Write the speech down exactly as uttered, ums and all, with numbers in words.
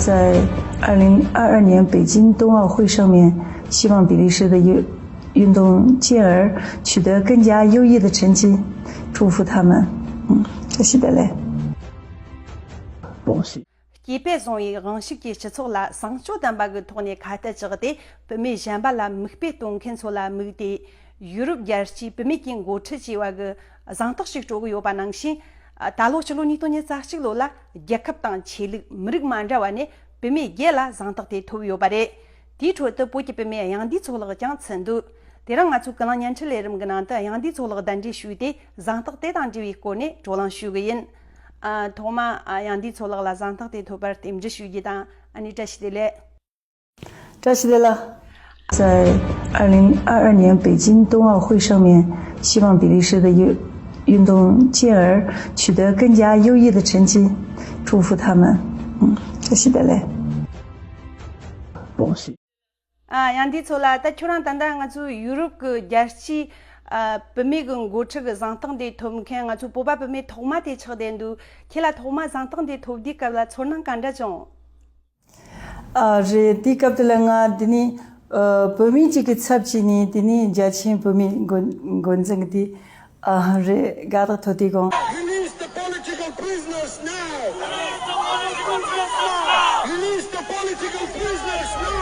在二零二二年北京冬奥会上面，希望比利时的运运动健儿取得更加优异的成绩，祝福他们。嗯，谢谢大家。 སྐྱེས་པས་བཟུང་བའི་དབང་ཤུགས་ཀྱིས་སྤྱི་ཚོགས་ལ་བཟང་སྤྱོད་ལྡན་པ་གི་ཐོག་ནས་ཁ་གཏད་བཅག་སྟེ། བུད་མེད་གཞན་པ་ལ་མིག་དཔེ་སྟོན་མཁན་ཚོ་ལ་དམིགས་ཏེ། ཡུ་རོབ་རྒྱལ་སྤྱིའི་བུད་མེད་ཀྱི་འགོ་ཁྲིད་ཅེས་པ་གི་གཟེངས་རྟགས་ཤིག་སྤྲོད་ཀྱི་ཡོད་པ་ནང་བཞིན། ད་ལོ་ཕྱི་ལོ་ཉིས་སྟོང་ཉི་ཤུ་རྩ་གཅིག་ལོ་ལ་རྒྱལ་ཁབ་དང་ཆོས་ལུགས་མི་རིགས་མ་འདྲ་བ་ནས་བུད་མེད་བརྒྱད་ལ་གཟེངས་རྟགས་དེ་ཐོབ་ཡོད་པ་རེད། དེའི་ཁྲོད་དུ་བོད་ཀྱི་བུད་མེད་གཡང་འདུས་མཚོ་ལགས་ཀྱང་ཚུད་འདུག་དེ་རིང་ང་ཚོའི་ཀུན་གླེང་བརྙན་འཕྲིན་ལས་རིམ་གྱི་ནང་དུ་གཡང་འདུས་མཚོ་ལགས་གདན་འདྲེན་ཞུས་ཏེ། གཟེངས་རྟགས་དེ་དང་འབྲེལ་བའི་སྐོར་ནས་བགྲོ་གླེང་ཞུ་གི་ཡིན། ཨ། ཐོག་མ་ཨ། གཡང་འདུས་མཚོ་ལགས་ལ་གཟེངས་རྟགས་དེ་ཐོབ་པར་རྟེན་འབྲེལ་ཞུ་རྒྱུ་དང་། ཨ་ནི་བཀྲ་ཤིས་བདེ་ལེགས། 扎西德拉。在二零二二年北京冬奥会上面，希望比利时的运运动健儿取得更加优异的成绩，祝福他们。嗯，谢谢大家。 ཨ། གཡང་འདུས་མཚོ་ལགས། ད་ཁྱོད་རང་ད་ལྟ་ང་ཚོའི་ཡུ་རོབ་ཀྱི་རྒྱལ་སྤྱིའི་ཨ། བུད་མེད་ཀྱི་འགོ་ཁྲིད་ཀྱི་གཟེངས་རྟགས་འདི་ཐོབ་མཁན། ང་ཚོའི་བོད་པ་བུད་མེད་ཐོག་མ་དེ་ཆགས་བསྡད་འདུག་ཁྱེད་ལ་ཐོག་མ་གཟེངས་རྟགས་འདི་ཐོབ་དུས་སྐབས་ལ་ཚོར་སྣང་ག་འདྲ་བྱུང་། ཨ། རེད། དེའི་སྐབས་དེ་ལ་ང་འདི་ནི་ཨ། བུད་མེད་ཅིག་གི་ཚབ་བྱས་ནས་འདི་ནི་རྒྱ་ཆེན་བུད་མེད་འགོ་འགོ་འཛིན་གྱི་དེ། ཨ། རེད། དགའ་རྟགས་ཐོབ་དུས་གོང་། Release the political prisoners now! Release the political prisoners now!